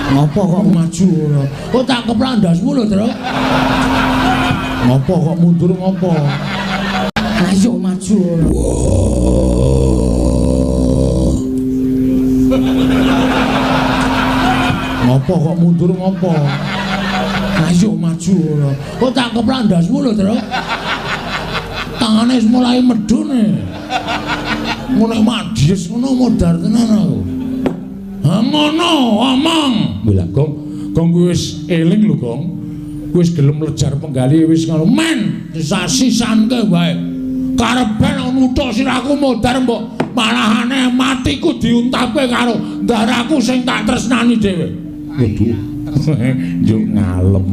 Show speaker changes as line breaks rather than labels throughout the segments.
Ngopo kok maju ngono? Kok tak keplak ndasmu lho, Truk. Ngopo kok mundur ngopo? Ayo maju ngono. Ngopo kok mundur ngopo? Ayo maju ngono. Kok tak keplak ndasmu lho, Truk. Tangane wis mulai medhun e. Ngono madhes ngono modar tenan aku. Ha ngono, omong. Lha Gong, Gong kuwi wis eling lho, Gong. Wis gelem lejar penggali wis ngono. Men, sasisanke wae. Karepen nuthuk sirahku modar mbok malahane matiku diuntapke karo ndaraku sing tak tresnani dhewe. Waduh. Njuk ngalem.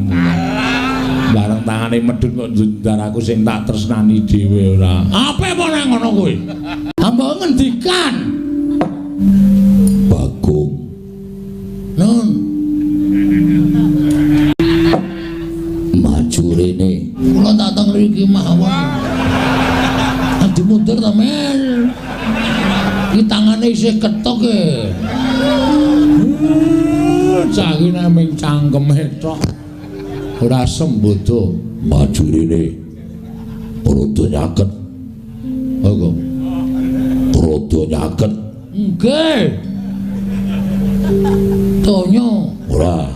Bareng tangane medhun kok ndaraku sing tak tresnani dhewe ora. Ape apa nang ngono kuwi? Hamba ngendikan.
Bagong.
Nun.
Maju rene.
Kula dateng mriki mawon. Adi mundur ta, Mel. Iki tangane isih ketok e. Cah iki namung cangkeme tok. Ora sembodo.
Maju rene. Rada nyaket.
Apa?
Rada nyaket.
Nggih. Tonyo.
Ora.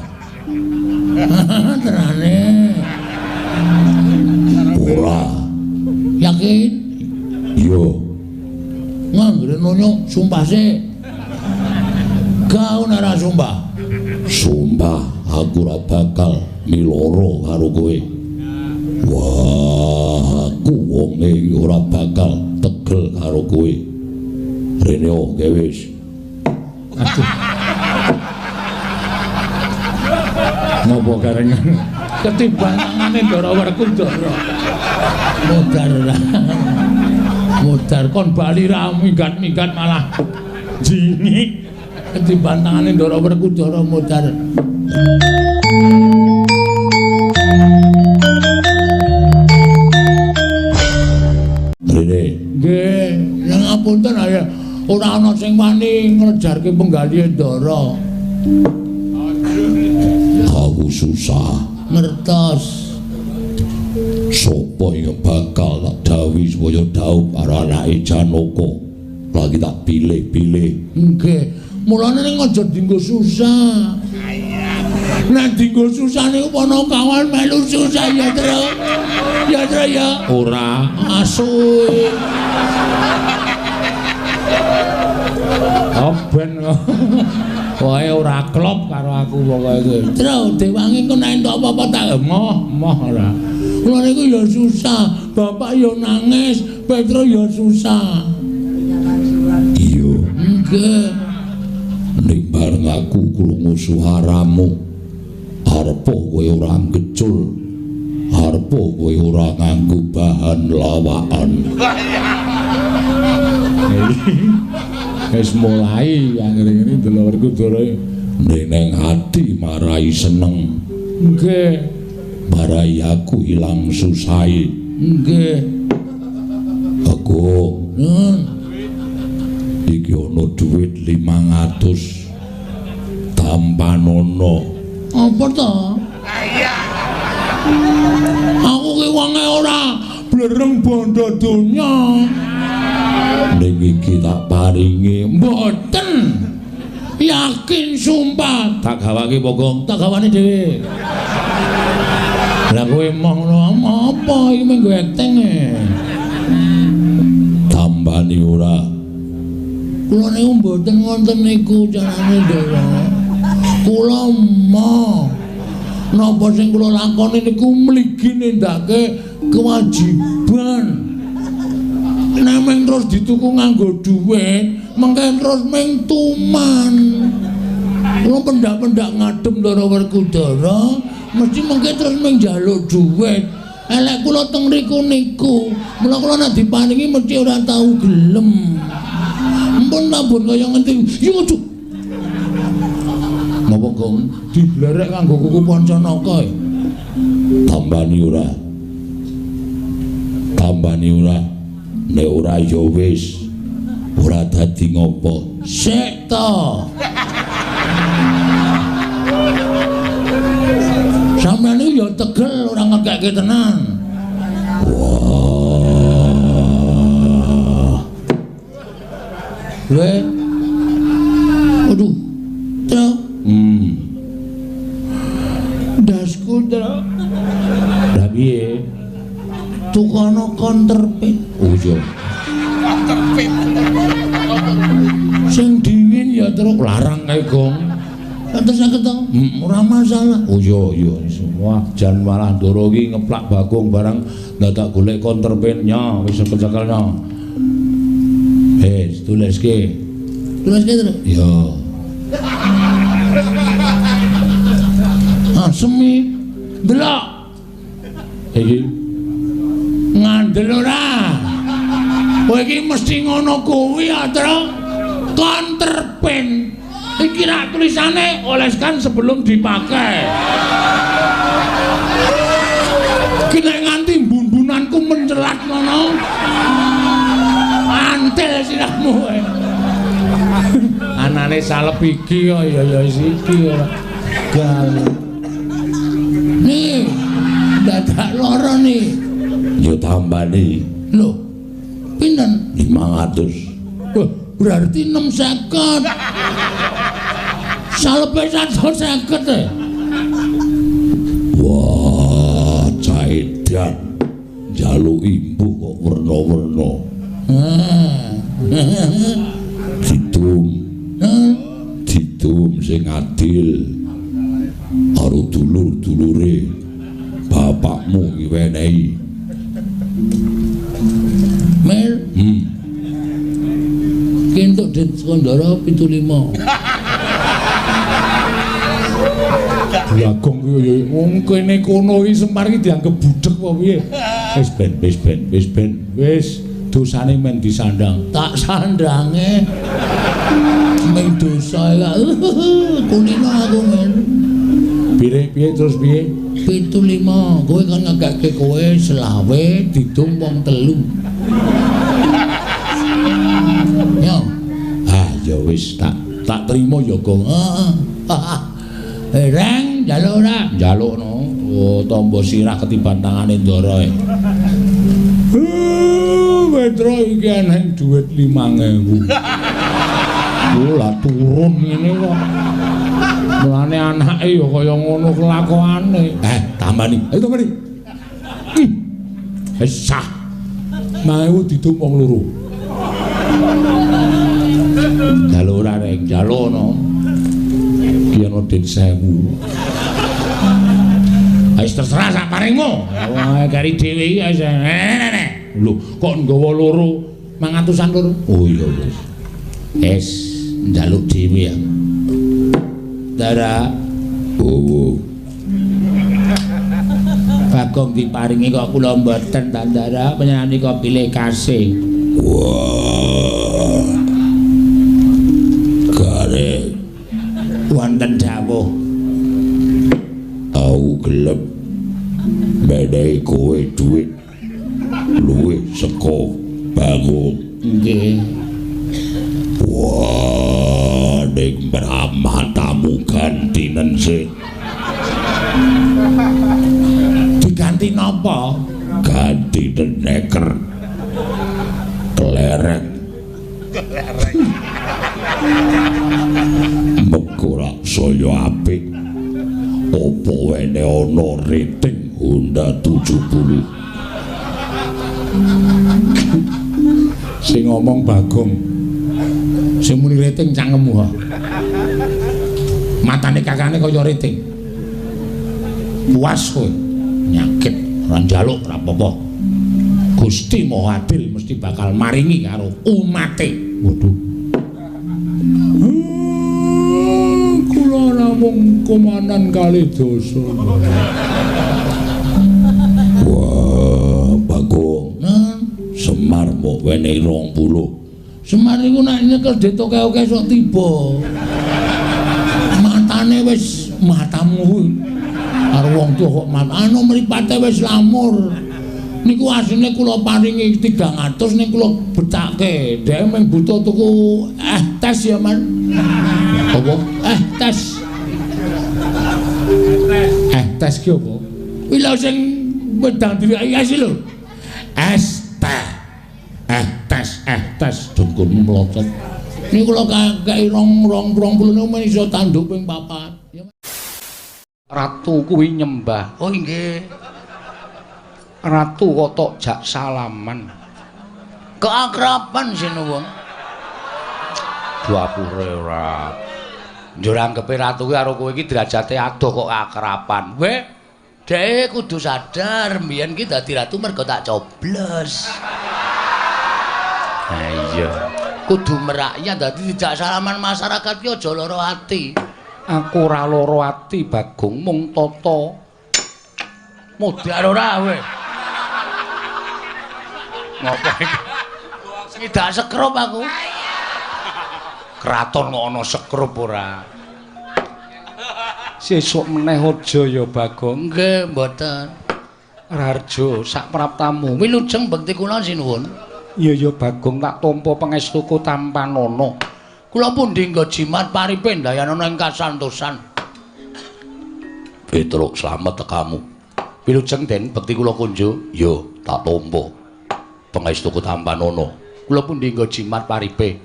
Tenane.
Ora.
Yakin?
Iya.
Nganggere nonyo sumpah sik. Gak ora sumpah.
Sumpah aku ora bakal miloro karo kowe. Wah, aku wonge ora bakal tegel karo kowe. Rene oke wis.
Aduh. Ngopo karengan? Ketiban tangane Ndara Werkudara. Modar ora. Modar kon bali ra minggat-minggat malah jingik. Ketiban tangane Ndara Werkudara modar.
Rene.
Nggih, yang ngapunten ayo ora ana sing wani ngrejarke penggalihe Ndara.
Aku susah
ngertos.
Sopo yang bakal tak dawuhi supaya dhaup karo anake Janaka. Lagi tak pilih-pilih.
Nggih, mulane ning aja dienggo susah. Nek dienggo susah niku Panakawan melu susah ya, Tru. Ya, Tru ya.
Ora.
Asu.
Ben
Wae ora klop karo aku pokoke kowe. Tru, dewangi kok nek entuk apa-apa tak moh, moh ora. Kula niku ya susah, bapak ya nangis, Petro ya susah.
Iya.
Nggih.
Ning bareng aku krungu suaramu, arepa kowe ora ngecul, arepa kowe ora nganggo bahan lawakan.
Wis mulai anggere ngene ndelok Werkudara.
Ning nang ati marai seneng.
Nggih.
Marai aku ilang susahe.
Nggih.
Aku iki ana dhuwit 500 tampanono.
Apa to? Aku ki wonge ora blereng bondo donya.
Ning iki tak paringi.
Mboten. Yakin sumpah.
Tak gawake apa, Gong?
Tak gawane dhewe. Lah kowe emoh ngono apa iki mung nggo acting e.
Tambani ora.
Kula niku mboten wonten niku carane Ndara. Kula emoh. Napa sing kula lakoni niku mligi nindakake kewajiban. Nek meng terus dituku nganggo dhuwit, mengke terus meng tuman. Kula pendak-pendak ngadem Ndara Werkudara, mesti mengke terus meng njaluk dhuwit. Elek kula teng mriku niku, mula kula nek diparingi mesti ora tau gelem. Ampun tambun kaya ngenti. Yo aduh.
Napa, Gong?
Diblerek nganggo kuku Pancanaka.
Tambani ora. Tambani ora. Nek ora ya wis. Ora dadi ngopo.
Sik to. wekke tenan.
Wah.
Lha. Aduh. Truk. Ndasku, Truk.
Lah piye?
Tukono counterfeit.
Oh iya.
Counterfeit.
Sing dingin ya, Truk,
larang kae, Gong.
150 to? Ora masalah.
Oh iya iya. Wah, jan malah Ndara iki ngeplak Bagong barang dadak golek counterfeitnya, wis cekel-cekelno. Wis, tuliske.
Tuliske, Truk?
Iya.
Ah, semi. Delok.
Iki
ngandel ora? Kowe iki mesti ngono kuwi ya, Truk. Counterfeit. Iki rak tulisane oleskan sebelum dipakai. Ki nek nganti bun-bunanku mencelat ngono. Antil sirahmu kowe.
Anane salep iki kok ya ya iki ora.
Gal. Nih, dadak loro nih.
Ya tambani.
Lho, pinten?
500.
Wah, berarti 650. Salepe 150 e.
Wah, caedan. Njaluk imbuh kok werna-werna. Didum. Didum sing adil. Karo dulur-dulure bapakmu ngiwenehi.
Mel. Ki entuk dit Kandara 75.
Bagong ki ya wong kene kono iki Semar iki dianggep budhek apa piye? Wis ben wis ben wis ben wis dosane men disandang.
Tak sandange. Ming dosa ya. Kulino aku men.
Piye piye terus piye?
75. Kowe kan ngekake kowe selawe didum wong telu. Yo.
Ah ya wis tak terima ya, Gong.
Heeh. Reng njaluk ora?
Njalukno. Oh, tombo sirah ketiban tangane Ndara e. Petro iki eneng dhuwit 5000. Oh, lah turun ngene kok. Mulane anake ya kaya ngono kelakuane. Tambani. Ayo tambani. Wis sah. 5000 didum wong loro. Njaluk ora reng, njalukno. Ki ana den 1000. Wis terserah sak paringmu. Wah, kari dhewe iki wis. Lho, kok nggawa loro 500-an loro? Oh iya wis. Wis njaluk dhewe ya.
Dara.
Oh.
Bagong diparingi kok kula mboten ta Ndara, panjenengan kok pilih kasih.
Wah. Gare
wonten dawuh.
Aku gelem menehi kowe dhuwit luwih saka Bagong.
Nggih.
Wah, ning matamu gantinen sik.
Diganti napa?
Gantinen neker. Kelereng.
Kelereng.
Mengko rak saya apik. Apa wene ana rating Honda 70?
Sing ngomong Bagong. Sing muni rating cangkemmu ha. Matane kakane kaya rating. Puas kowe. Nyakit, ora njaluk ora apa-apa. Gusti Maha Adil mesti bakal maringi karo umate.
Waduh.
Kula namung komanan kalih dosa.
Wah, Bagong. Semar mok wenehi 20.
Semar iku nek nyekel dit oke-oke sok tiba. Matane wis matamu kuwi. Karo wong tuwa kok anu mripate wis lamur. Niku asline kula paringi 300 ning kula betake. Dhek mung butuh tuku tes ya, Man.
Apa?
Tes.
Tes ki apa?
Kuwi lho sing Wedang diweki es lho. Es teh. Eh tes dengkulmu mlocot. Niku kula kei 2 20 niku men iso tanduk ping 4.
Ratu kuwi nyembah. Oh nggih. Ratu kok tok jak salaman.
Keakraban sinuwun.
Dapure ora. Njur anggepe ratu kuwi karo kowe iki derajate adoh kok akraban.
Weh, dhek kudu sadar mbiyen ki dadi ratu mergo tak coblos.
Ha iya.
Kudu merakyat dadi dijak salaman masyarakat ki aja lara ati.
Aku ora lara ati Bagong, mung tata.
Modar ora kowe.
Ngopo iki?
Ngidak sekrup aku.
Kraton kok ana sekrup ora? Sesuk meneh aja ya Bagong.
Nggih, mboten.
Raharjo sak praptamu.
Wilujeng bekti kula sinuwun.
Iya ya Bagong, tak tampa pangestuku tampanana.
Kula pundi nggo jimat paripe ndayanana ing kasantosan.
Petruk slamet tekamu. Wilujeng Den bekti kula kunjuk. Ya, tak tampa. Pangestuku tampanana.
Kula pundi nggo jimat paripe.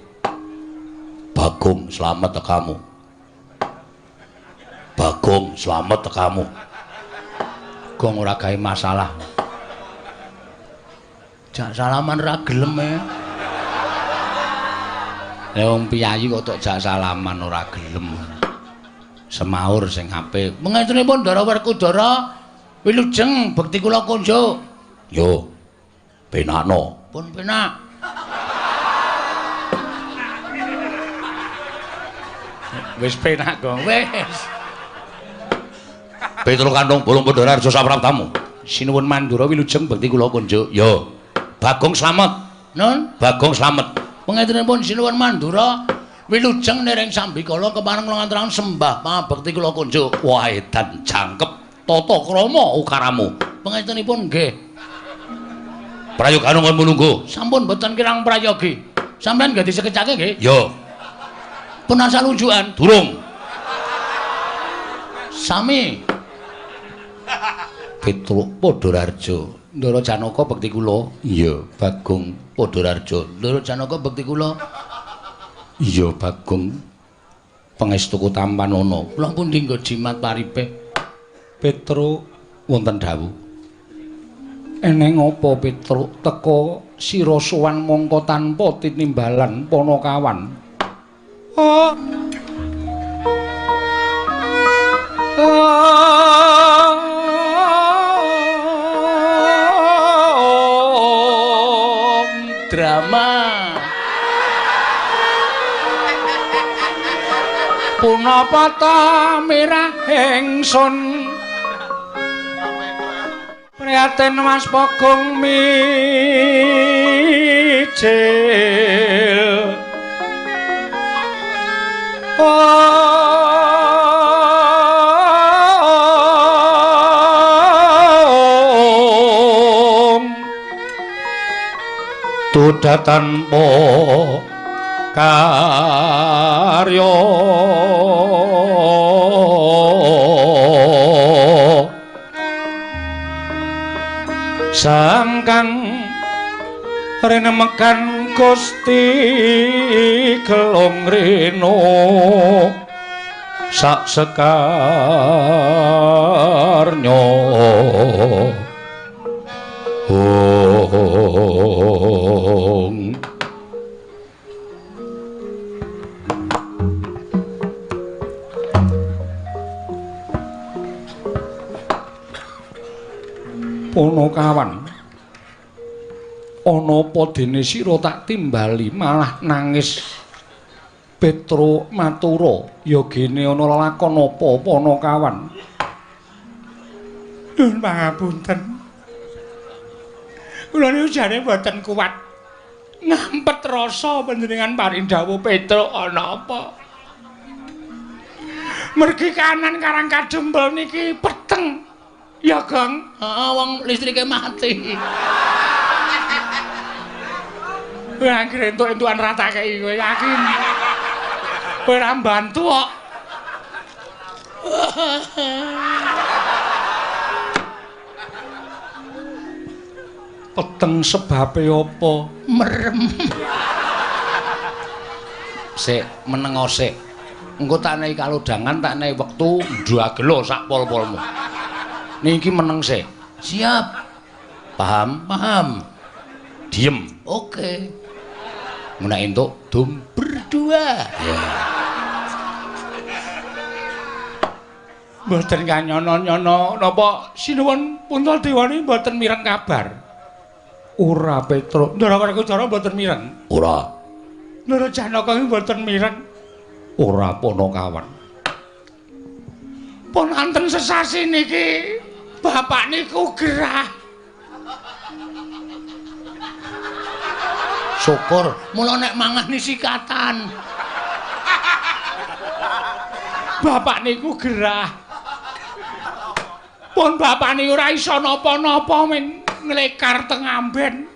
Bagong slamet tekamu. Bagong slamet tekamu.
Gong ora gawe masalah. Jak salaman ra gelem e.
Lah wong piyayi kok tok jak salaman ora gelem. Semaur sing apik.
Mengetunipun Ndara Werkudara wilujeng bekti kula kunjuk.
Yo. Penakno.
Pun penak.
Wis penak, Gong.
Wis.
Petruk Kantong Bolong Pandhara sapraptamu. Sinuwun Mandura wilujeng bekti kula kunjuk. Yo. Bagong slamet.
Nun,
Bagong slamet.
Pangetunipun Sinuwun Mandura wilujeng nering sambikala kepareng kula ngaturaken sembah pangabekti kula kunjuk.
Wah, edan jangkep tata krama ukaramu.
Pangetunipun nggih.
Prayoga nuwun mulungguh.
Sampun boten kirang prayogi. Sampeyan nggih disekecake nggih?
Yo.
Pun asal unjukan.
Durung.
Sami.
Petruk Pandharaharja.
Ndara Janaka bekti kula.
Iya, Bagong Pandharaharja.
Ndara Janaka bekti kula.
Iya, Bagong. Pangestuku tampanana.
Kula pundi nggo jimat paripe.
Petruk wonten dawuh. Eneng apa Petruk teka sira sowan mongko tanpa tinimbalan panakawan. Oh.
Drama.
Punapa ta mirah ingsun prihatin Mas Bagong mijil. Om duda tanpa karya sangkang renemekan Gusti Gelong Reno sak sekarnya. Om. Ponokawan, ana apa dene sira tak timbali malah nangis. Petruk matura, ya gene ana lelakon apa Ponokawan?
Nuwun pangapunten. Kula niku jane mboten kuat ngampet rasa panjenengan paring dawuh Petruk ana apa. Mergi kanan Karang Kadempel niki peteng. Ya, Gong.
Heeh, wong listrike mati.
Kowe anggere entuk-entukan ra tak kei kowe yakin. Kowe ora mbantu kok. Peteng sebabe apa?
Merem.
Sik, menengo sik. Engko tak nehi kalodhangan, tak nehi wektu ndagelo sak pol-polmu. Niki meneng sik.
Siap.
Paham?
Paham.
Diem.
Oke.
Nek entuk dum
berdua.
Ya.
Mboten kanyono-nyono napa sinuwun Puntadewa niki mboten mireng kabar. Ora Petruk. Ndara Werkudara mboten mireng.
Ora.
Ndara Janaka iki mboten mireng.
Ora Panakawan.
Pun anten sesasi niki bapak niku gerah.
Syukur mula nek mangan sikatan.
Bapak niku gerah. Pun bapak niku ora iso napa-napa men nglekar teng amben.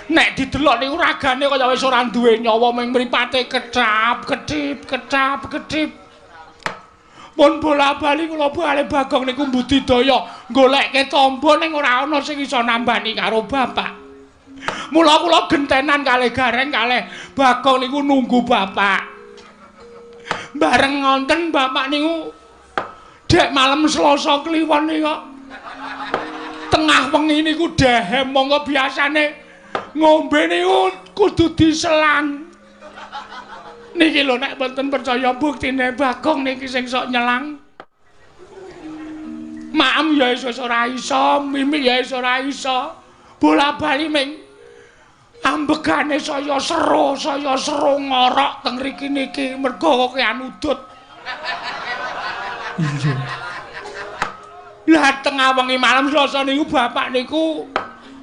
Nek didelok niku ragane kaya wis ora duwe nyawa ming mripate kecap kedip kecap kedip. Pun bola-bali kula bali Bagong niku mbudidaya golekke tamba ning ora ana sing iso nambani karo bapak. Mula kula gentenan kalih Gareng kalih Bagong niku nunggu bapak. Bareng ngonten bapak niku dek malam Selasa Kliwon niku tengah wengi niku dehem monggo biasane ngombe niku kudu diselang. Niki lho nek mboten percaya buktine Bagong niki sing sok nyelang. Maem ya wis ora iso, mimik ya wis ora iso. Bola-bali ming ambegane saya seru ngorok teng mriki niki mergo kokean udut. Iya. Lah tengah wengi malam Selasa niku bapak niku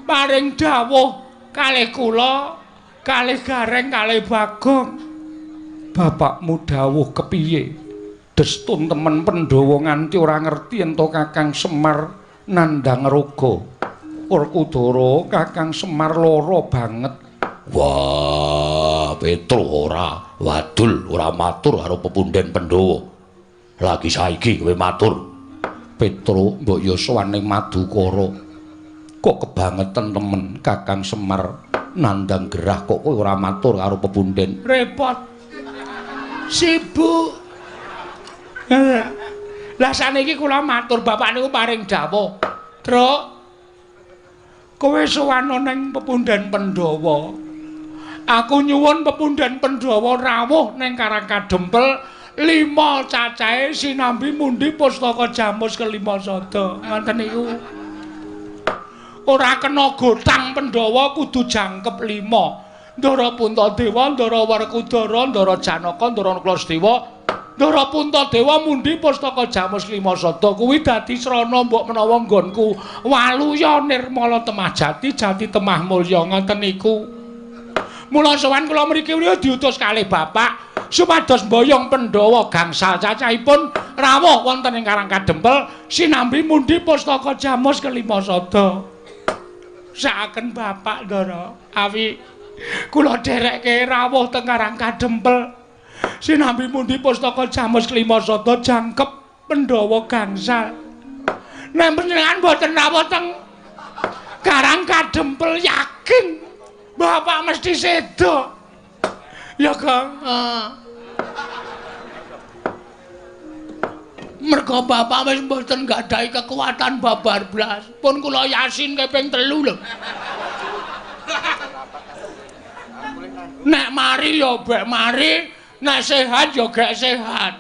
paring dawuh kalih kula, kalih Gareng, kalih Bagong. Bapakmu dawuh kepiye? Destun temen Pandhawa nganti ora ngerti ento Kakang Semar nandhang raga. Werkudara Kakang Semar lara banget.
Wah, Petruk ora wadul, ora matur karo pepunden Pandhawa. Lagi saiki kowe matur.
Petruk mbok ya sowan ning Madukara. Kok kebangetan temen Kakang Semar nandhang gerah kok kowe ora matur karo pepunden. Repot. Sibuk. Lah saniki kula matur bapak niku paring dawuh. Truk, kowe sowan ning pepunden Pandhawa. Aku nyuwun pepunden Pandhawa rawuh ning Karang Kadempel 5 cacahe sinambi mundi pustaka jamus kelima sada. Ngoten niku. Ora kena gotang Pandhawa kudu jangkep 5. Ndara Puntadewa, Ndara Werkudara, Ndara Janaka, Ndara Nakula, Ndara Puntadewa mundi pustaka jamus lima sada kuwi dadi srana mbok menawa nggonku waluya nirmala temah jati jati temah mulya ngoten niku. Mula sowan kula mriki diutus kalih bapak supados mboyong Pandhawa gangsal cacahipun rawuh wonten ing Karang Kadempel sinambi mundi pustaka jamus kelima sada. Sakaken bapak Ndara awi kula dherekke rawuh teng Karang Kadempel sinambi mundi pustaka jamus kelima sada jangkep Pandhawa gangsal. Nek panjenengan mboten rawuh teng Karang Kadempel yakin bapak mesti sedo. Ya Kang.
Mergo bapak wis mboten gadhahi kekuatan babar blas. Pun kula yasin ping 3 lho.
Nek mari ya bek mari, nek sehat ya gek sehat.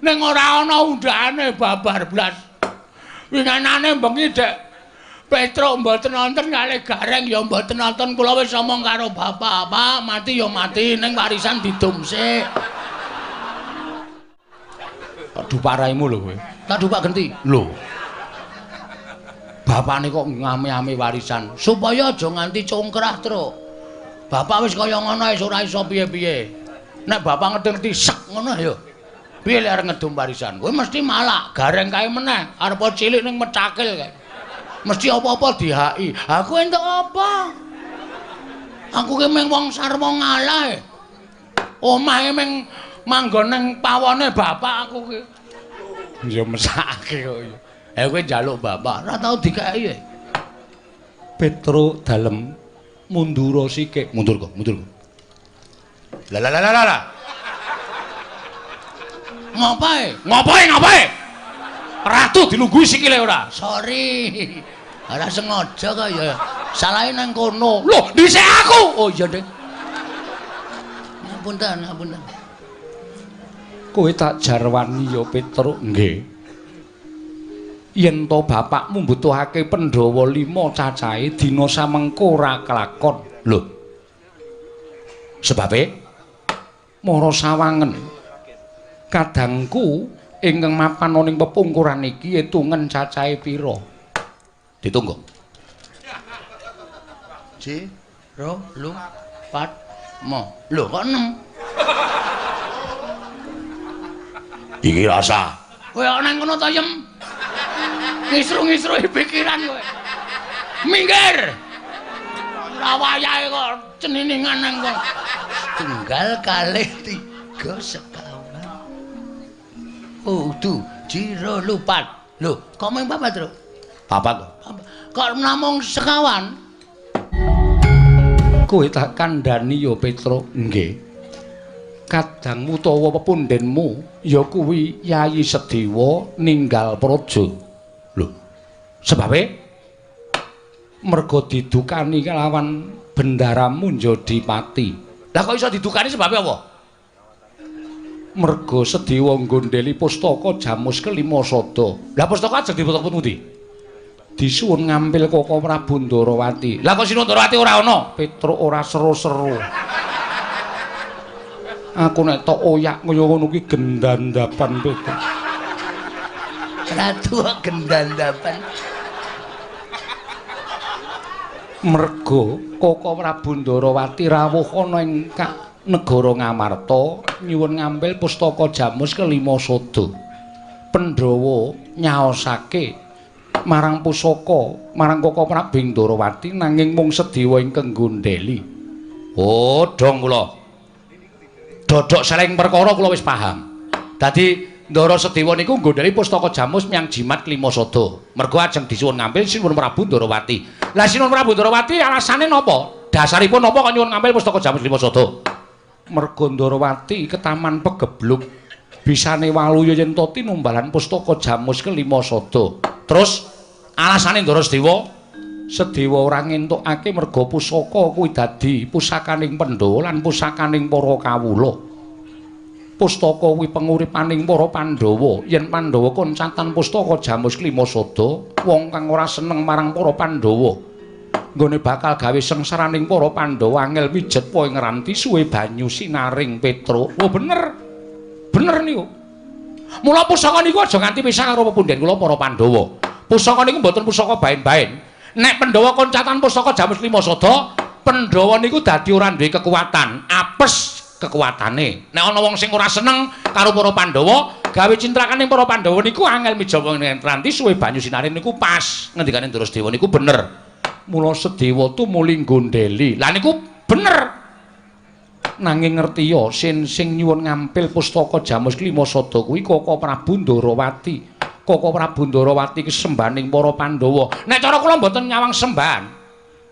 Ning ora ana undhakane babar blas. Winganane bengi dek Petruk mboten nonton kalih Gareng
ya mboten nonton, kula wis omong karo bapak, Pak, mati ya mati ning warisan didum sik.
Aduh paraimu lho kowe.
Tak dupak genti.
Lho. Bapakne kok ngame-ame warisan
supaya aja nganti congkrah, Truk. Bapak wis kaya ngono wis ora iso piye-piye. Nek bapak ngerti sek ngono ya. Piye lek arep ngedum warisan? Kowe mesti malak, Gareng kae meneh, arep cilik ning mecakil kae. Mesti apa-apa dihaki. Aku entuk apa? Aku ki mung wong sarwa ngalah. Omahe mung manggon ning pawone bapak aku ki.
Ya mesakake kok.
Eh kowe njaluk bapak, ora tau dikeki.
Petruk dalem mundura sikik.
Mundur kok, mundur kok. Lah lah lah lah lah. Ngapae? Ngapae ngapae? Ratu dilungguhi sikile ora?
Sorry. Ora sengaja kok ya. Salahe nang kono.
Loh, dhisik aku.
Oh iya, Dik. Ngapunten, ngapunten.
Kowe tak jarwani ya Petruk. Nggih. Yen to bapakmu mbutuhake Pandhawa 5 cacahe dina samengko ora kelakon.
Lho. Sebabe
mara sawangen. Kadangku ingkang mapan ana ing pepungkuran iki etungen cacahe pira?
Ditunggu.
Ji, ro, lu, pat, mo. Lho kok 6?
Iki rasa.
Kowe kok nang kono to, Yem? Ngisru-ngisruhi pikiran kowe. Minggir. Ora wayahe kok ceniningan nang kono. Tunggal kalih 3 sekawan. Oh, du, ji, ro, lu, pat. Lho, kok mung papat, Tru?
Papat kok.
Kok namung sekawan?
Kowe tak kandhani ya Petruk. Nggih. Kadangmu utawa pepundhenmu ya kuwi Yayi Sedewa ninggal praja.
Lho. Sebabe
merga didukani kelawan bendaramu Njodipati.
Lah kok iso didukani sebabe apa?
Merga Sedewa nggondheli pustaka Jamus kelima sada.
Lah pustaka ajeng diputuk pundi?
Disuwun ngampil Koko Prabu Ndarawati.
Lah kok Sinuwun Ndarawati ora ana?
Petruk ora seru-seru. Aku nek tok oyak kaya ngono kuwi gendandapan Petruk.
Ratu gendandapan.
Merga Koko Prabu Ndarawati rawuh ana ing negara Ngamarta nyuwun ngambil pustaka Jamus kelima sada. Pandhawa nyaosake marang pusaka marang Koko Prabu Ndarawati nanging mung Sedewa ingkang nggondheli.
Oh, dong kula. Dodok seleng perkara kula wis paham. Dadi Ndara Sedewa niku nggondheli pustaka Jamus menyang jimat kelima sada. Mergo ajeng disuwun ngambil Sinuwun Prabu Ndarawati. Lah Sinuwun Prabu Ndarawati alasane napa? Dasaripun napa kok nyuwun ngambil pustaka Jamus kelima sada?
Mergo Ndarawati ketaman pegebluk bisane waluya yen to tinumbalan pustaka Jamus kelima sada.
Terus alasane Ndara Sedewa?
Sedewa ora ngentukake merga pusaka kuwi dadi pusakaning Pandhawa lan pusakaning para kawula. Pustaka kuwi penguripaning para Pandhawa. Yen Pandhawa koncatan pustaka Jamus kelima sada, wong kang ora seneng marang para Pandhawa nggone bakal gawe sengsaraning para Pandhawa angel mijet po ing ranti suwe banyu sinaring Petruk.
Oh bener. Bener niku. Mula pusaka niku aja nganti pisah karo pepundhen kula para Pandhawa. Pusaka niku mboten pusaka baen-baen. Nek Pandhawa koncatan pusaka Jamus lima sada, Pandhawa niku dadi ora duwe kekuatan, apes kekuatane. Nek ana wong sing ora seneng karo para Pandhawa, gawe cintrakaning para Pandhawa niku angel mijawa ing ranti suwe banyu sinaring niku pas. Ngendikane Ndara Sedewa niku bener.
Mula Sedewa tumuli nggondheli.
Lah niku bener.
Nanging ngertiya sin sing nyuwun ngampil pustaka Jamus kelima sada kuwi Koko Prabu Ndarawati. Koko Prabu Ndarawati ki sembahaning para Pandhawa.
Nek cara kula mboten nyawang sembahan.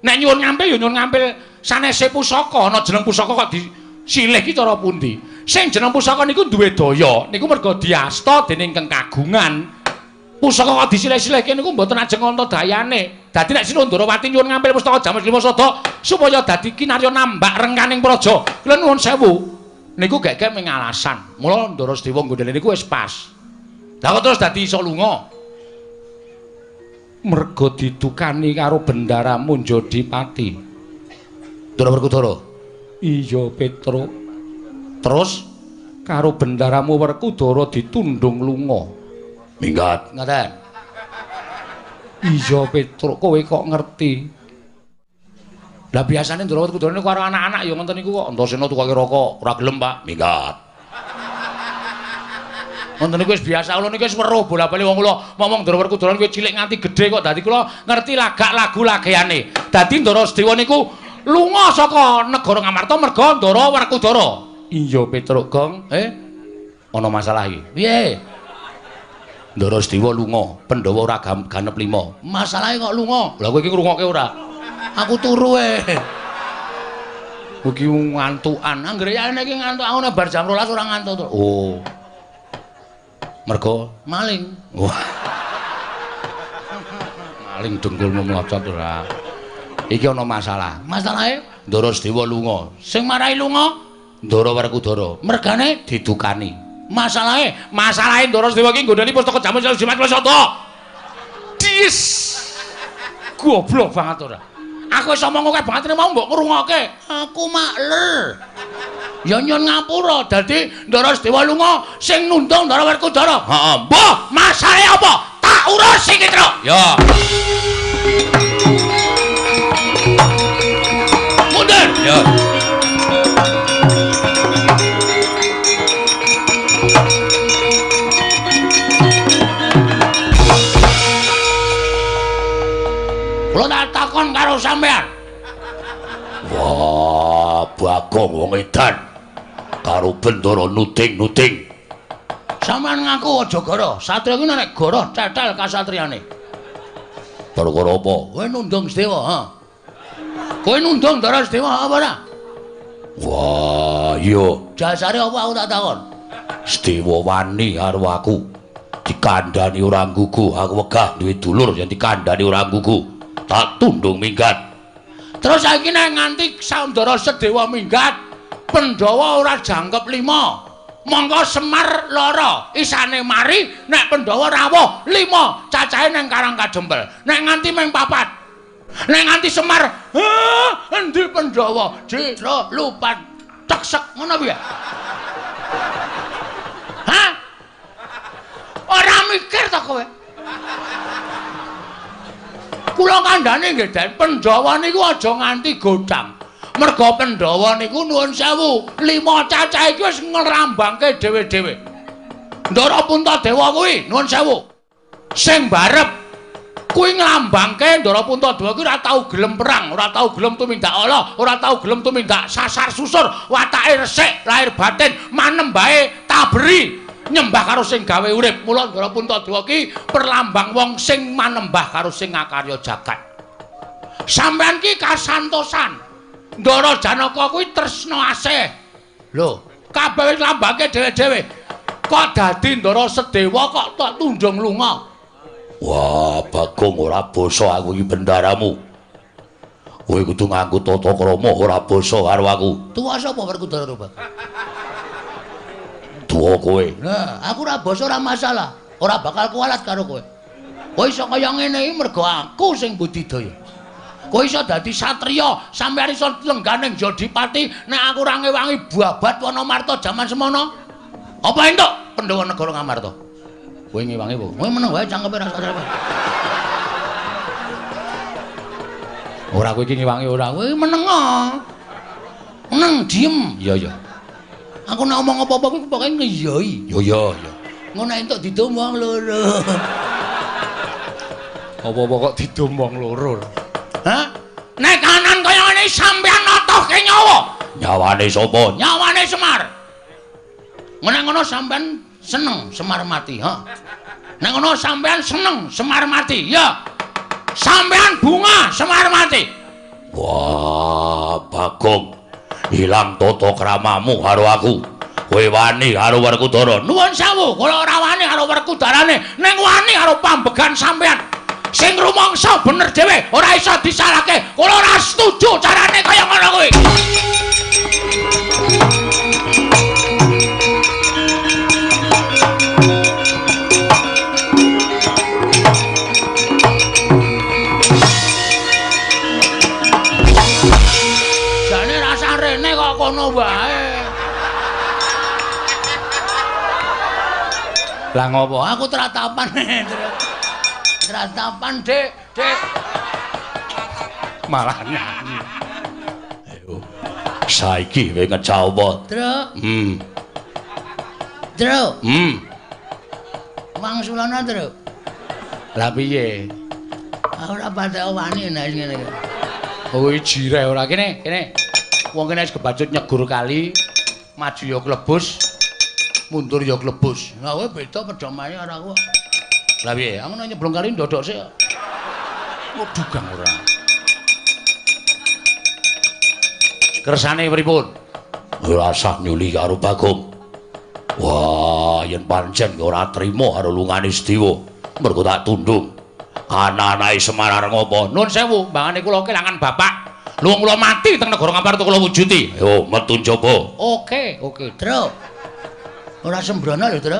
Nek nyuwun ngampil ya nyuwun ngampil sanese pusaka. Ana jeneng pusaka kok disilih ki cara pundi? Sing jeneng pusaka niku duwe daya, niku merga diasta dening kang kagungan. Pusaka kok disilih-silihke niku mboten ajeng wonten dayane. Dadi nek Sinuwun Ndarawati nyuwun ngampil pustaka Jamus lima sada supaya dadi kinarya nambak rengkaning praja. Kula nuwun sewu. Niku gek-gek mung alasan. Mula Ndara Sedewa nggondheli niku wis pas. Lah kok terus dadi iso lunga?
Merga didukani karo bendaramu Njodipati.
Ndara Werkudara.
Iya, Petruk.
Terus
karo bendaramu Werkudara ditundung lunga.
Minggat. Ngaten.
Iya, Petruk, kowe kok ngerti?
Lah biasane Ndara Werkudara niku karo anak-anak ya ngoten niku kok. Antasena tukoke rokok, ora gelem, Pak. Minggat. Ngoten niku wis biasa, kula niku wis weruh bola-bali wong kula momong Ndara Werkudara niku cilik nganti gedhe kok dadi kula ngerti lagak lagu lageane. Dadi Ndara Sedewa niku lunga saka negara Ngamarta merga Ndara Werkudara.
Iya, Petruk Gong.
Ana masalah iki. Piye? Ndara Sedewa lunga, Pandhawa ora ganep 5.
Masalahe kok lunga?
Lah kowe iki ngrungokke ora? Aku turu e. Iki ngantukan. Anggere yane iki ngantuk aku nek bar jam 12 ora ngantuk. Oh. Mergo maling. Wah. Maling dengkulmu mlocot ora. Iki ana masalah. Masalahe Ndara Sedewa lunga. Sing marai lunga Ndara Werkudara. Mergane didukani. Masalahe, masalahe Ndara Sedewa iki nggondhani pustaka Jamus Jimat Sata. Dis. Goblok banget ora. Aku wis omong akeh banget mau mbok ngrungokke. Aku makler. Ya nyun ngapura dadi Ndara Sedewa lunga sing nundung Ndara Werkudara. Heeh. Mbah, masalahe apa? Tak urus iki, Truk. Ya. Mundur. Ya. Kula tak takon karo sampean.
Wah, Bagong wong edan. Karo Bendara nuding-nuding.
Sampean ngaku aja goro. Satria kuwi nek goro cetel kasatriyane.
Perkara apa?
Kowe nundung Sedewa, ha? Kowe nundung Ndara Sedewa apa ora?
Wah, iya.
Jasare apa aku tak takon?
Sedewa wani karo aku. Dikandhani ora nggugu, aku wegah duwe dulur yen dikandhani ora nggugu. Tak tundung minggat.
Terus saiki nek nganti Ndara Sedewa minggat, Pandhawa ora jangkep 5. Mongko Semar lara, isane mari nek Pandhawa rawuh 5, cacahe nang Karang Kadempel. Nek nganti mung 4. Nek nganti Semar, endi Pandhawa? Jero lupan teksek ngono piye? Hah? Ora mikir ta kowe? Kula kandhane nggih, Den, Pandhawa niku aja nganti godhang. Merga Pandhawa niku nuwun sewu, 5 cacah iki wis ngrambangke dhewe-dhewe. Ndara Puntadewa kuwi nuwun sewu. Sing barep kuwi nglambangke Ndara Puntadewa kuwi ora tau gelem perang, ora tau gelem tumindak ala, ora tau gelem tumindak sasar susur, watake resik, lahir batin, manembahe taberi, nyembah karo sing gawe urip. Mula Ndara Puntadewa ki perlambang wong sing manembah karo sing ngakarya jagat. Sampeyan ki kasantosan. Ndara Janaka kuwi tresna asih. Lho, kabeh wis lambangke dhewe-dhewe. Kok dadi Ndara Sedewa kok tok tundung lunga?
Wah, Bagong ora basa aku iki bendaramu. Kowe kudu nganggo tata krama ora basa karo aku.
Tuwa sapa Werkudara, Bang?
Tuwa kowe.
Nah, aku ora basa ora masalah. Ora bakal kualat karo kowe. Kowe iso kaya ngene iki mergo aku sing budidaya. Kowe iso dadi satriya, sampeyan iso lengganing Jodipati nek aku ora ngewangi babat Wanamarta jaman semono. Apa entuk Pandhawa negara Ngamarta? Kowe ngewangi apa? Kowe meneng wae cangkeme ra sadar. Ora kowe iki ngewangi ora. Kowe meneng. Meneng diem.
Iya iya.
Aku nek omong apa-apa kuwi pokoke ngeyoi.
Iya iya iya.
Ngono entuk didum wong loro.
Apa-apa kok didum wong loro.
Hah? Nek kanan kaya ngene sampeyan notohke nyawa.
Nyawane sapa?
Nyawane Semar. Nek ngono sampeyan seneng Semar mati, ha? Nek ngono sampeyan seneng Semar mati, ya. Sampeyan bunga Semar mati.
Wah, Bagong. Ilang tata kramamu karo aku. Kowe wani karo Werkudara.
Nuwun sewu, kula ora wani karo Werkudarane, ning wani karo pambegan sampeyan. Sing rumangsa bener dhewe, ora iso disalahke. Kula ora setuju carane kaya ngono kuwi. Jane rasah rene kok kono wae. Lah ngopo? Aku tratapan. Tratapan, Dik, Dik.
Malah nyanyi.
Ayo. Saiki kowe ngejawab.
Truk. Truk. Wangsulana, Truk.
Lah piye?
Aku ora patek wani nek ngene iki.
Oh, jireh ora kene, kene. Wong kene wis kebacut nyegur kali, maju ya klebus, mundur ya klebus.
Lah kowe beda pedomane karo aku.
Lah piye? Aku nek nyeblung kali ndodok sik. Waduh, Gang ora.
Kersane pripun? Ora usah nyuli karo Bagong. Wah, yen pancen ora trima karo lungane Sedewa, mergo tak tundung. Ana-anake Semar arep ngopo? Nun sewu, mbangane kula kelangan bapak. Luwung kula mati teng negara Ngamarta kula wujudi. Ayo metu njaba.
Oke, oke, Tru. Ora sembrono lho, Tru.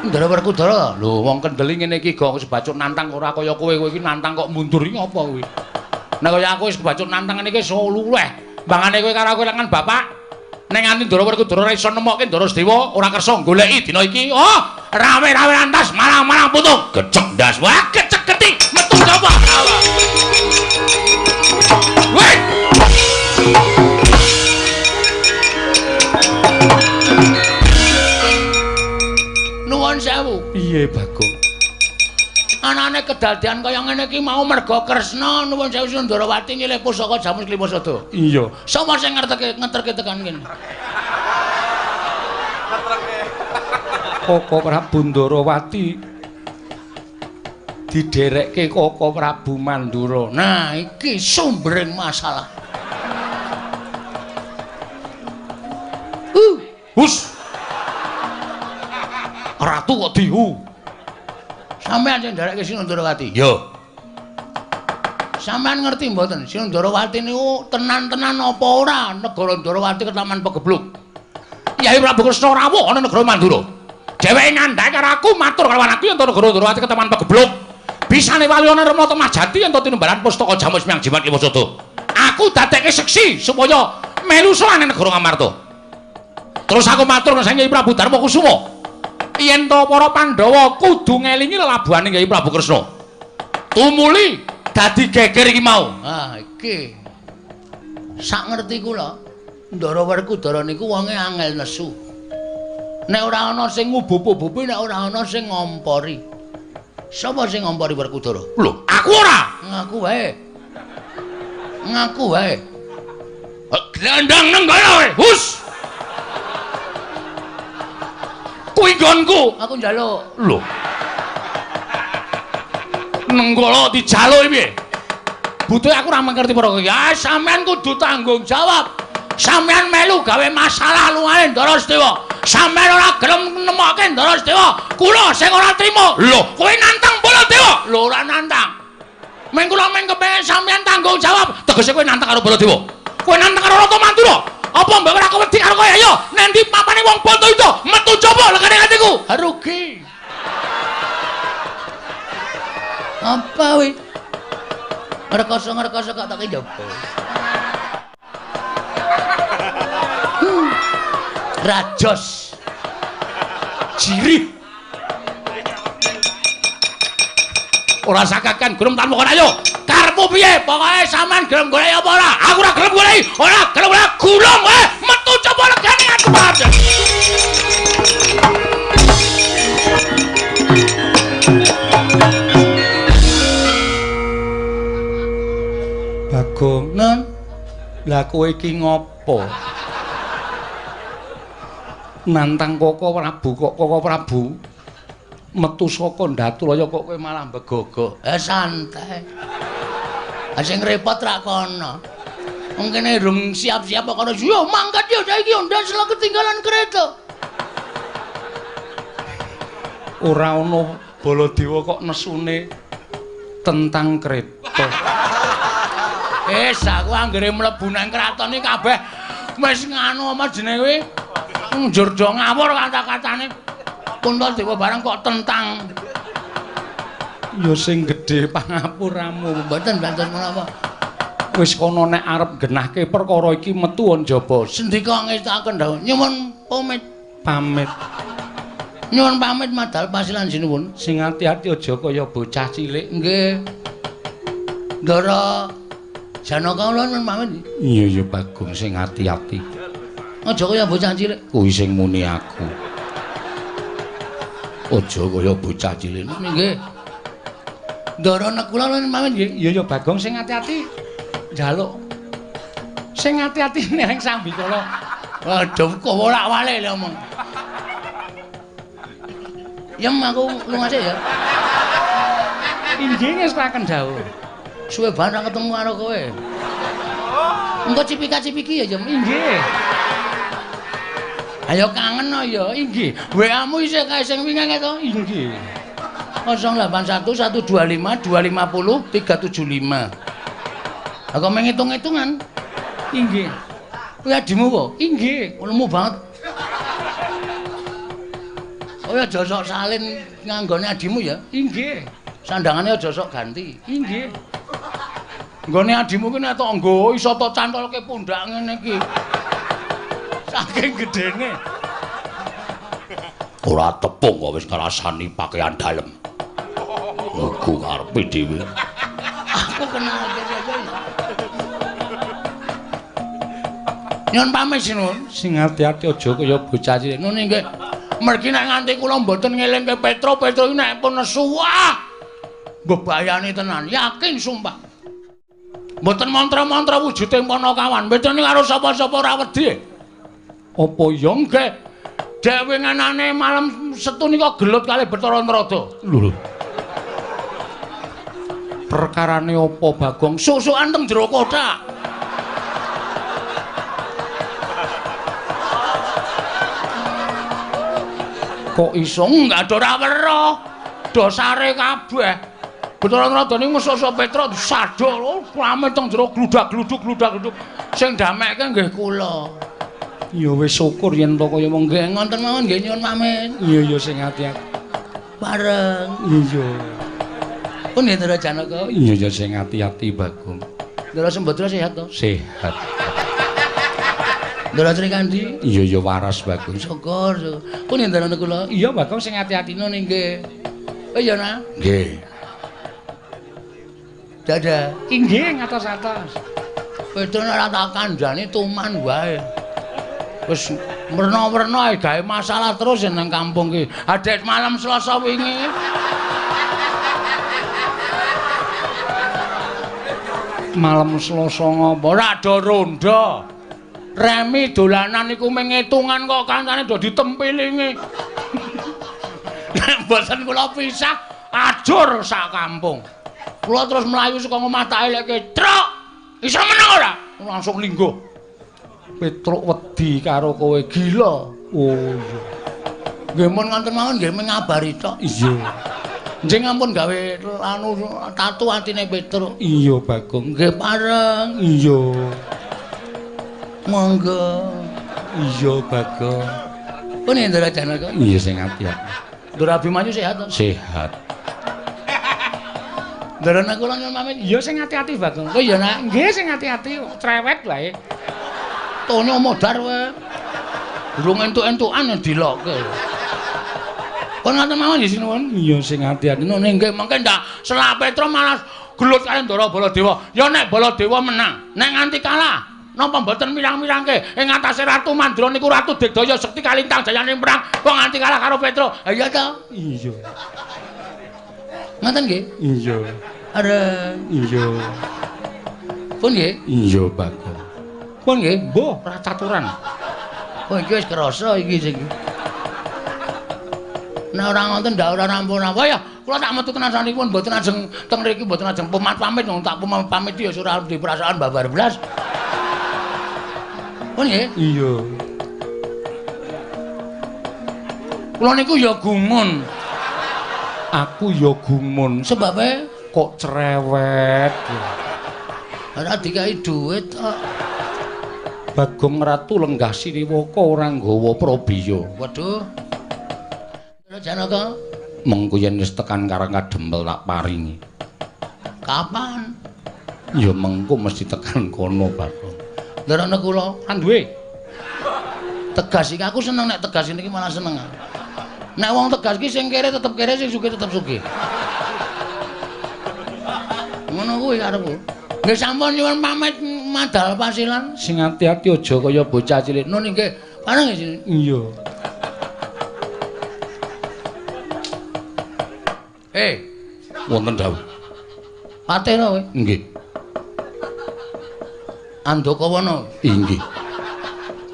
Ndara Werkudara.
Lho, wong kendeli ngene iki gong sebacut nantang ora kaya kowe, kowe iki nantang kok mundur iki apa kowe? Nek kaya aku wis kebacut nantang ngene iki wis luweh. Mbangane kowe karo aku kelangan bapak. Nek nganti Ndara Werkudara ora iso nemokke Ndara Sedewa, ora kersa goleki dina iki. Oh, rawe-rawe lantas marang-marang putung. Gecek ndas. Wah, gecek geti metu sapa? Weh.
Nuwun sewu.
Piye, Bagong?
Anane kedadian kaya ngene iki mau merga Kresna nuwun sewu Sundarawati nyilih pusaka Jamus Klima Sada.
Iya.
Sapa sing ngerteke ngeterke tekan kene?
Koko Prabu Ndarawati diderekke Koko Prabu Mandura.
Nah, iki sumbering masalah.
Hus. Ratu kok dihu.
Sampeyan sing nderekke Sinundarawati?
Iya.
Sampeyan ngerti mboten Sinundarawati niku tenan-tenan apa ora negara Ndarawati ketaman pegebluk?
Yai Prabu Kresna rawuh ana negara Mandura. Dheweke ngandhake karo aku matur karo aku yen negara Ndarawati ketaman pegebluk. Bisane wali ana Rama Temajati yen tinumbalan pustaka Jamus Miang Jimat Lima Sada. Aku dadekke seksi supaya melu sowan negara Ngamarta. Terus aku matur nang Kyai Prabu Darma Kusuma. Yen to para Pandhawa kudu ngelingi lelabuhane Kyai Prabu Kresna. Tumuli dadi geger iki mau.
Ah, iki. Sak ngerti kula, Ndara Werkudara niku wonge angel nesu. Nek ora ana sing ngubup-ubupi, nek ora ana sing ngompori. Sapa sing ngompori Werkudara?
Lho, aku ora.
Ngaku wae. Ngaku wae.
Glandang nang kono kowe. Hus. Kuwi nggonku.
Aku njaluk.
Lho. Nenggala dijaluk piye? Butuhe aku ora ngerti perkara iki. Ah, sampean kudu tanggung jawab. Sampean melu gawe masalah lungane Ndara Sedewa. Sampean ora gelem nemokke Ndara Sedewa. Kula sing ora trima. Lho, kowe nantang Baladewa? Lho, ora nantang. Meng kula meng kepengin sampean tanggung jawab. Tegese kowe nantang karo Baladewa. Kowe nantang karo Ratu Mandura. Apa mbok ora wedi karo kowe? Ayo, nendi papane wong Bantayuda metu coba legane atiku.
Rugi. Apa wi? Ngrekoso-ngrekoso kok tak njaba. Rajos.
Jirih. Ora sakakan gelem tanpa kono ayo. Karepmu piye? Pokoke sampean gelem golek apa ora? Aku ora gelem golek. Ora gelem ora gulung kowe. Metu coba legane aku.
Bagong,
Nun.
Lah kowe iki ngopo? Nantang Koko Prabu kok Koko Prabu metu saka Ndatulaya kok kowe malah begogok.
Santai. Sing repot rak kono. Wong kene rung siap-siap kok kono. Yo mangkat yo saiki ndas lho ketinggalan kereta.
Ora ono Baladewa kok nesune tentang kereta.
Wis aku anggere mlebu nang kraton iki kabeh wis nganu apa jenenge kuwi? Njur do ngawur kata-katane. Puntadewa barang kok tentang.
Ya sing gedhe pangapuramu.
Mboten banten menapa.
Wis kono nek arep genahke perkara iki metu njaba.
Sendika ngestakaken dawuh. Nyuwun pamit.
Pamit.
Nyuwun pamit madal pasilan sinuwun.
Sing ati-ati aja kaya bocah cilik.
Nggih. Ndara Janaka kula nyuwun pamit.
Iya ya Bagong sing ati-ati.
Aja kaya bocah cilik.
Kuwi sing muni aku. Aja kaya bocah cilik.
Nggih. Ndara Nekula nyuwun pamit nggih.
Iya ya Bagong sing ati-ati. Njaluk. Sing ati-ati ning sambikala.
Waduh kok wolak-walik lho omong. Yem aku lunga sik ya.
Inggih ngestukaken dawuh.
Suwe banget ketemu karo kowe.
Engko cipika-cipiki ya, Jem. Inggih. Ayo kangen no ya, inggih. WA-mu isih kae sing wingi to? Inggih. 081 125 250 375. Aku menghitung-hitungan. Inggih. Kuwi adimu apa? Inggih, lemu banget. Oh ya aja sok salin nganggone adimu ya. Inggih. Sandangane aja sok ganti. Inggih. Nggone adimu ki nek tok nggo iso tok cantolke pundak ngene iki. Saking gedene. Ora tepung kok wis ngrasani pakaian dalem. Mugu karepe dhewe. Aku kenal aja. Nyun pamit Sinun.
Sing ati-ati aja kaya bocah cilik.
Nun inggih. Mergi nek nganti kula mboten ngelingke Petro, Petro iki nek pun nesu wah. Mbebayani tenan, yakin sumpah. Mboten mantra-mantra wujude Panakawan. Petro niki karo sapa-sapa ora wedi. Apa ya nggih? Dhewe nganane malam Setu nika gelut kalih Bathara Narada.
Lho. Perkarane apa Bagong?
Susukan teng jero kothak. Kok iso enggak ada ora weruh. Dosare kabeh. Bathara Narada niku mesuk Petro disaduk, rame teng jero gludak-gluduk gludak-gluduk. Sing damekke nggih kula.
Ya wis syukur yen to kaya mung
nggih ngoten mawon nggih nyuwun pamit.
Iya ya sing ati-ati.
Bareng.
Iya.
Pun nggih Ndara Janaka.
Iya ya sing ati-ati Bagong.
Ndara Sembadra sehat to?
Sehat.
Ndara Srikandhi?
Iya ya waras Bagong.
Syukur. Pun nggih Ndara kula.
Iya Bagong sing ati-ati
nun nggih. Oh iya nah.
Nggih.
Dadah.
Inggih ngatos-atos.
Petro ora tak kandhani tuman wae. Wis werna-werna ae gawe masalah terus nang kampung ki. Adek malam Selasa wingi.
Malam Selasa ngopo?
Ora do rondo. Remi dolanan iku mengitungan kok kancane do ditempilingi. Nek mboten kula pisah ajur sak kampung. Kula terus mlayu saka omah tak elekke, "Truk, iso meneng ora?" Langsung lingguh.
Petruk wedi karo kowe
gila.
Oh iya.
Nggih mun ngoten mawon nggih mengabari tok.
Iya.
Njing ampun gawe anu tatu atine Petruk.
Iya Bagong.
Nggih pareng.
Iya.
Monggo.
Iya Bagong.
Pun Ndara Janaka.
Iya sing ati-ati.
Ndara Abimanyu sehat to?
Sehat.
Ndara kula nyuwun pamit.
Iya sing ati-ati Bagong.
Oh iya nak.
Nggih sing ati-ati cerewet wae.
Tonyo modar wae. Durung entuk-entukan dilokke. Pun ngoten mawon nggih sinuwun.
Iya sing ati-ati.
Nun nggih mengke ndak selak Petro malah gelut karo Ndara Baladewa. Ya nek Baladewa menang, nek nganti kalah napa mboten mirang-mirangke ing atase Ratu Mandra niku Ratu Digdaya Sekti Kalintang jayane perang kok nganti kalah karo Petro. Ha iya to?
Iya.
Ngoten nggih?
Iya.
Areng.
Iya.
Pun nggih?
Iya Bagong.
Pun nggih?
Mbuh, ora caturan.
Oh iki wis kerasa iki sing. Nek ora ngoten ndak ora rampung-rampung ya. Kula tak metu tenan sanipun mboten ajeng teng mriki mboten ajeng pamit-pamit wong tak pamit ya ora di perasaan babar blas. Pun nggih?
Iya.
Kula niku ya gumun.
Aku ya gumun.
Sebabe
kok cerewet.
Ora dikai dhuwit kok.
Bagong Ratu lenggah siniwaka ora nggawa prabiya.
Waduh. Ndara Janaka,
mengko yen wis tekan Karang Kadempel tak paringi.
Kapan?
Ya mengko mesti tekan kono, Bagong.
Ndara kula
ora duwe.
Tegas iki aku seneng nek tegas niki malah seneng. Nek wong tegas iki sing kere tetep kere, sing sugih tetep sugih. Ngono kuwi karepku. Nggih sampun nyuwun pamit madal pasilan.
Sing ati-ati aja kaya bocah cilik.
Nun nggih. Pareng nggih.
Iya. Wonten dawuh.
Patih kowe?
Nggih.
Andakawana?
Inggih.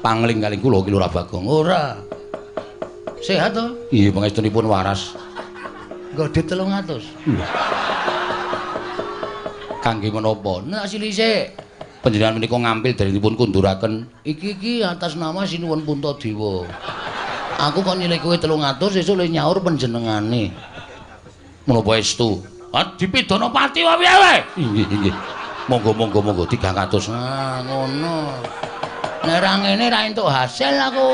Pangling kalih kula ki Lurah Bagong.
Ora. Sehat to?
Nggih, pangestunipun waras.
Nggo dit 300.
Kangge menapa?
Nek silise. Panjenengan menika ngampil dipun kunduraken. Iki iki atas nama Sinuwun Puntadewa. Aku kok nyilih kowe 300 sesuk le nyaur panjenengane. Menapa estu? Ah dipidana pati wae piye? Inggih, inggih. Monggo monggo monggo 300. Ah ngono. Nek ra ngene ra entuk hasil aku.